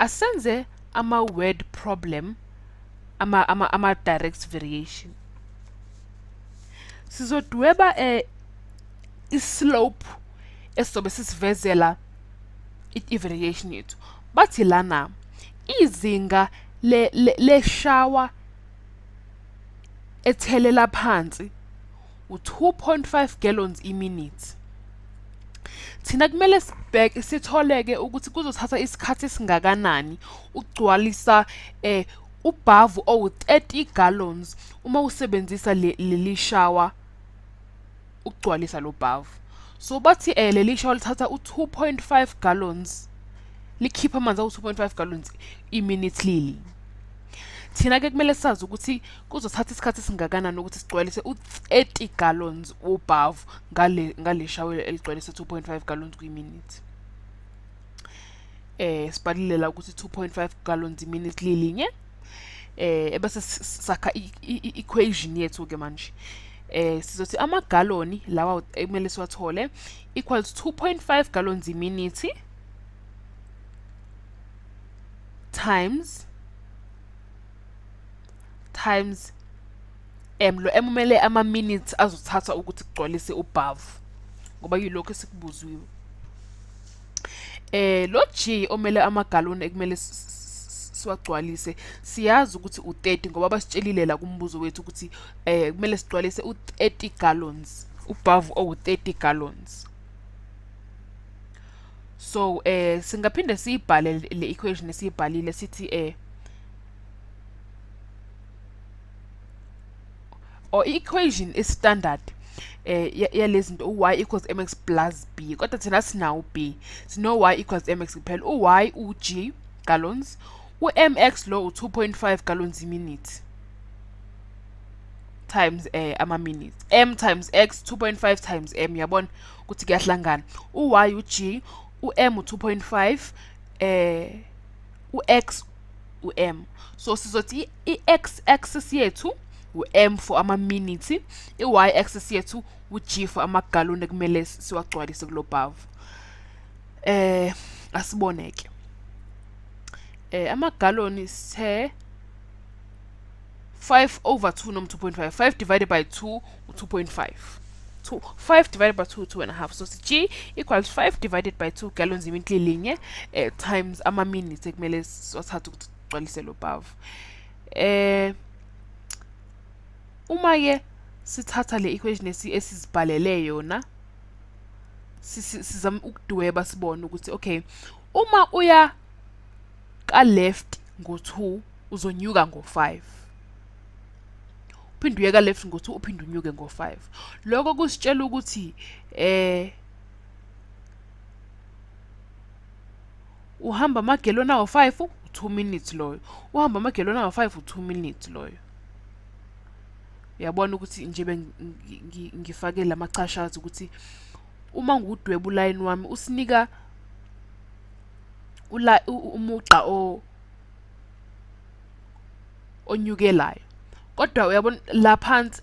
Asenze ama-word problem, ama-direct variation. Sizodweba i-slope esizobe sisivezela i-variation yethu. Bathi lana izinga le-shower ethelela phansi u-2.5 gallons iminute. Thina kumele sibheke sitholeke ukuthi kuzothatha isikhathi esingakanani ukugcwalisa ubhavu owu-30 gallons uma usebenzisa leli shower ukugcwalisa lo bhavu. So bathi leli shower lithatha u-2.5 gallons, likhipha amanzi awu-2.5 gallons iminute lilinye. Thina ke kumele sazi ukuthi kuzothatha isikhathi esingakanani ukuthi sigcwalise u-30 gallons wobhavu ngale shower eligcwalise 2.5 gallons kwiminute. Sibhalile la ukuthi 2.5 gallons iminute lilinye. Ebese sakha i-equation yethu ke manje. Sizothi amagaloni lawa ekumele siwathole equals 2.5 gallons iminute times m. Lo m umele ama minutes azothatha ukuthi kugcwalise ubhavu, ngoba yilokho esikubuziwe. Lo g omele amagaloni ekumele siwagcwalise, siyazi ukuthi u-30 ngoba basitshelile la kumbuzo wethu ukuthi kumele sigcwalise u-30 gallons, ubhavu owu-30 gallons. So singaphinde siyibhale le equation esiyibhalile sithi or equation is standard yalezinto u-y equals mx plus b, kodwa thina sinawo b, sino y equals mx kuphela. U-y u-g gallons, u-mx lo u-2.5 gallons iminute times ama minutes, m times x 2.5 times m. Yabona ukuthi kuyahlangana. U-y u-g, u-m u-2.5, u-x u-m. So sizothi i-x axis yethu u-m for ama minutes, i-y axis yethu u-g for amagaloni ekumele siwagcwalise kulo bhavu. Asiboneke. Amagaloni sithe 5 over 2 noma 2.5. 5 divided by 2 2.5. 5 divided by 2 2.5. So g equals 5 divided by 2 gallons iminute linye times ama minutes ekumele siwathathe ukuthi sigcwalise lo bhavu. Uma ke sithatha le equation esizibhalele yona, sizama ukudweba sibone ukuthi okay, uma uya ka left ngo-2 uzonyuka ngo-5, uphinde uye ka left ngo-2 uphinde unyuke ngo-5. Lokho kusitshela ukuthi uhamba amageloni awu-5 u-2 minutes loyo, uhamba amageloni awu-5 u-2 minutes loyo. Uyabona ukuthi nje ngifake lamachashazi ukuthi uma ngudweba uline wami usinika umugqa onyukelayo, kodwa uyabona la phansi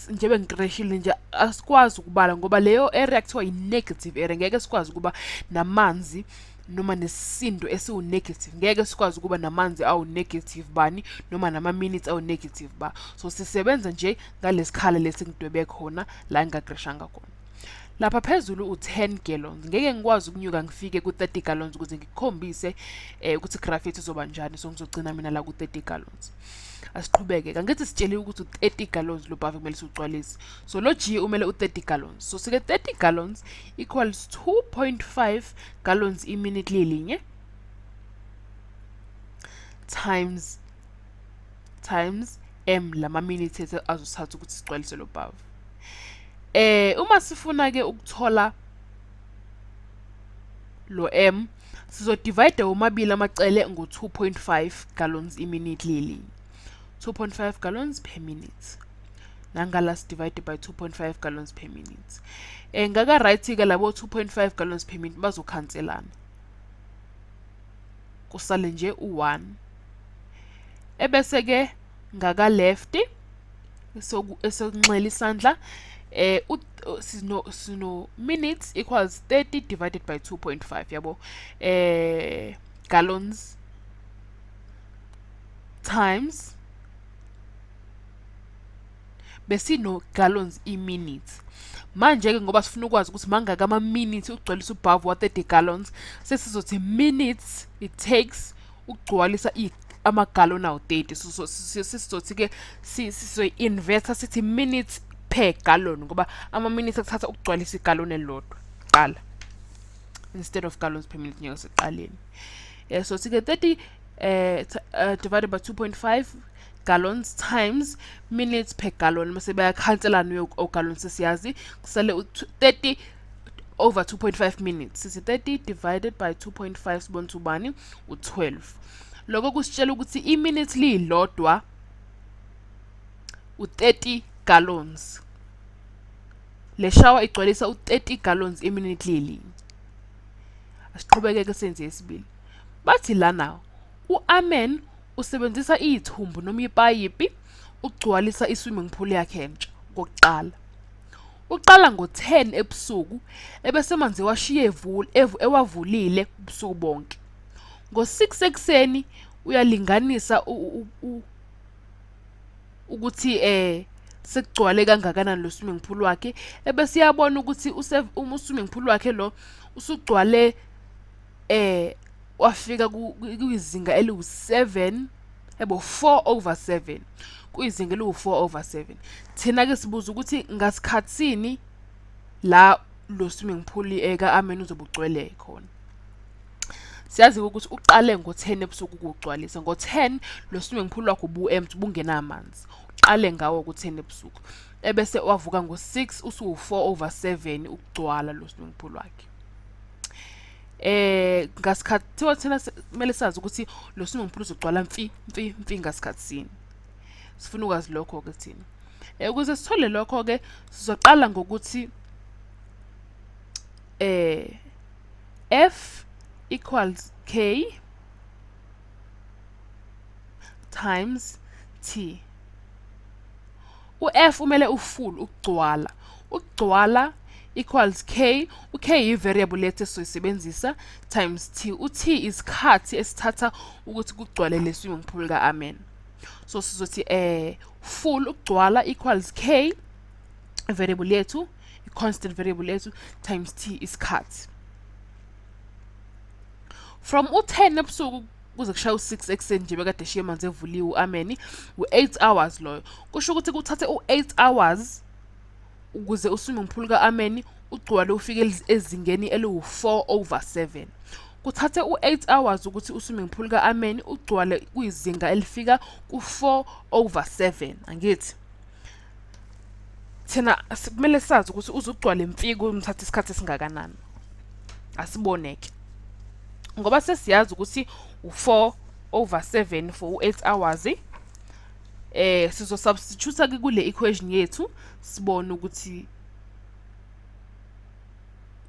nje bengikreshile nje asikwazi ukubala ngoba leyo area kuthiwa i-negative area. Ngeke sikwazi ukuba namanzi noma nesisindo esiwu-negative, ngeke sikwazi ukuba namanzi awu-negative bani noma nama-minutes awu-negative ba. So sisebenza nje ngalesikhala lesi ngidwebe khona la engakreshanga khona. Lapha phezulu u-10 gallons, ngeke ngikwazi ukunyuka ngifike ku-30 gallons ukuze ngikukhombise ukuthi graph yethu izoba njani. So ngizogcina mina la ku-30 gallons. Asiqhubeke. Angithi sitsheliwe ukuthi u-30 gallons lo bhavu kumele siwugcwalise. So lo g umele u-30 gallons. So sike 30 gallons equals 2.5 gallons iminute lilinye times m lama minutes ethu azothatha ukuthi sigcwalise lo bhavu. Uma sifuna ke ukuthola lo m, sizodivide womabili amacele ngo-2.5 gallons iminute lilinye, 2.5 gallons per minute. Nangala divided by 2.5 gallons per minute. Ngaka right ke labo 2.5 gallons per minute bazokhanselana, kusale nje u-1. Ebese ke ngaka left esokunxela isandla sino minutes equals 30 divided by 2.5 yabo gallons times besino gallons i-minute. Manje-ke ngoba sifuna ukwazi ukuthi mangaki ama-minutes ukugcwalisa ubhavu wa-30 gallons, sesizothi minutes it takes ukugcwalisa amagaloni awu-30. Sizothi-ke sizoyi-inverta sithi minutes per gallon, ngoba ama-minutes akuthatha ukugcwalisa igaloni elilodwa kuqala instead of gallons per minute njengasekuqaleni. So sithi-ke 30 divided by 2.5 gallons times minutes per gallon, mase bayakhanselana ogallon, sesiyazi kusale 30 over 2.5 minutes. Sithi 30 divided by 2.5 sibona ubani u12. Lokho kusitshela ukuthi i-minute lilodwa u30 gallons. Le shower igcwalisa u30 gallons i-minute lilinye. Asiqhubekeke senze isibili. Bathi lana uAmen usebenzisa ithumbu noma ipayipi ukugcwalisa i-swimming pool yakhe entsha kokuqala. Uqala ngo-10 ebusuku ebese manzi washiye ewavulile ubusuku bonke. Ngo-6 ekuseni uyalinganisa ukuthi sekugcwale kangakanani lo swimming pool wakhe, ebese iyabona ukuthi swimming pool wakhe lo usugcwale wafika kwizinga eliwu-7, yabo 4/7, kuyizinga eliwu-4/7. Thina ke sibuza ukuthi ngasikhatsini la lo swimming pool ka-Amen uzobe ugcwele khona. Siyazi ukuthi uqale ngo-10 ebusuku ukugcwalisa. Ngo-10 lo swimming pool wakho ubu-empty, ubungenamanzi. Uqale ngawo ku-10 ebusuku, ebese wavuka ngo-6 usuwu-4/7 ukugcwala lo swimming pool wakhe. Ngasikhathi thina kumele sazi ukuthi lo swimming pool uzogcwala mfi mfi mfi ngasikhatsini. Sifuna ukwazi lokho ke thina. Ukuze sithole lokho ke sizoqala ngokuthi F equals K times T. U-F umele ufull, ukugcwala. Ukugcwala equals K, u-K yi-variable yethu esizoyisebenzisa, times T. U-T isikhathi esithatha ukuthi kugcwale le swimming pool ka-Amen. So sizothi full ukugcwala equals K variable yethu, i-constant variable yethu, times T isikhathi. From u-10 ebusuku kuze kushaya u-6 ekuseni nje bekade eshiye amanzi evuliwe u-Amen, u-8 hours loyo. Kusho ukuthi kuthathe u-8 hours ukuze u-swimming pool ka-Amen ugcwale ufike ezingeni eliwu-4/7. Kuthathe u-8 hours ukuthi u-swimming pool ka-Amen ugcwale kuyizinga elifika ku-4/7. Angithi thina kumele sazi ukuthi uzugcwale mfiko umthatha isikhathi esingakanani. Asiboneke ngoba sesiyazi ukuthi u-4/7 for u-8 hours. Sizo substitute ke kule equation yethu sibone ukuthi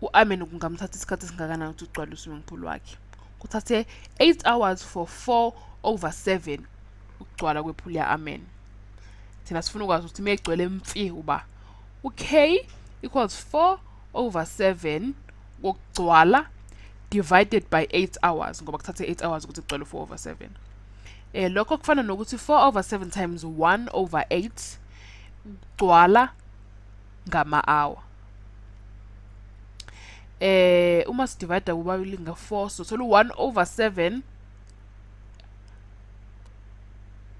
uAmen kungamthatha isikhathi esingakanani ukuthi ugcwale u-swimming pool wakhe. Kuthathe 8 hours for 4/7 ukugcwala kwepool ya-Amen. Thina sifuna ukwazi ukuthi mayegcwele mfi uba u-K equals 4/7 kokugcwala divided by 8 hours, ngoba kuthathe 8 hours ukuthi kugcwale 4/7. Lokho kufana nokuthi 4/7 times 1/8 ukugcwala ngama-hour. Uma sidivide kubabili nga-4, so thola 1/7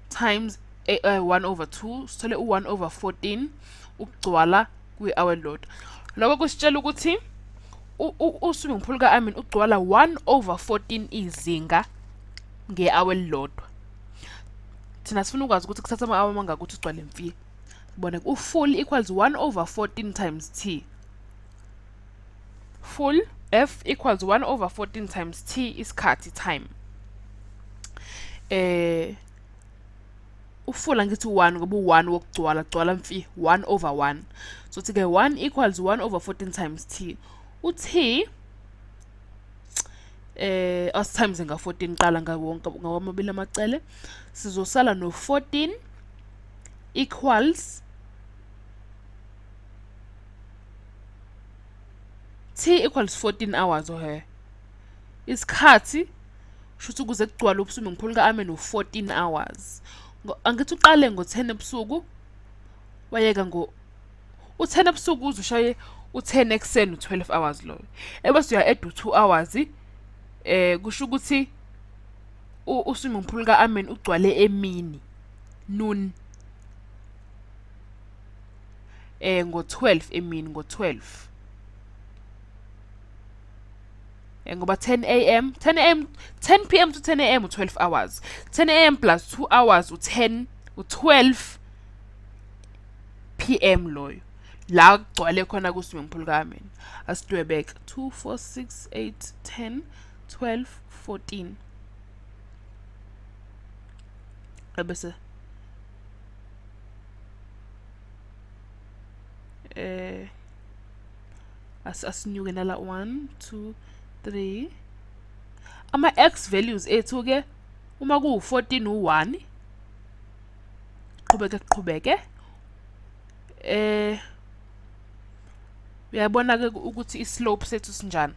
times 1/2, sithole u-1/14 ukugcwala kwi-hour elilodwa. Lokho kusitshela ukuthi u-swimming pool ka-Amen ugcwala 1/14 izinga nge-hour elilodwa. Thina sifuna ukwazi ukuthi kuthatha ama-hour amangaki ukuthi ugcwale mfi. Sibone u-full equals 1/14 times T. Full F equals 1/14 times T isikhathi time. Ufula ngithi 1 ngoba u1 wokugcwala gcwala mfi 1/1. So thi ke 1 equals 1/14 times T. U-T as times nga 14 qala ngawonke ngawamabili amacele, sizosala no 14 equals T equals 14 hours. Isikhathi Shuthi ukuze kugcwale u-swimming pool ka-Amen u-14 hours. Angithi uqale ngo-10 ebusuku, wayeka ngo u-10 ebusuku uze ushaye u-10 ekuseni, u-12 hours loyo. Ebese uya-add u-2 hours, kusho ukuthi u-swimming pool ka-Amen ugcwale emini, noon, ngo-12 emini, ngo-12, ngoba 10 a.m., 10 a.m., 10 p.m. to 10 a.m. u-12 hours, 10 a.m. plus 2 hours, u-10, u-12 p.m. loyo la kugcwale khona ku-swimming pool ka-Amen. Asidwebeke: 2, 4, 6, 8, 10, 12, 14, ebese asinyuke nala 1, 2, 3. Ama x values ethu ke uma ku 14, u1. Qhubeke, qhubeke. Uyabona ke ukuthi i-slope sethu sinjani?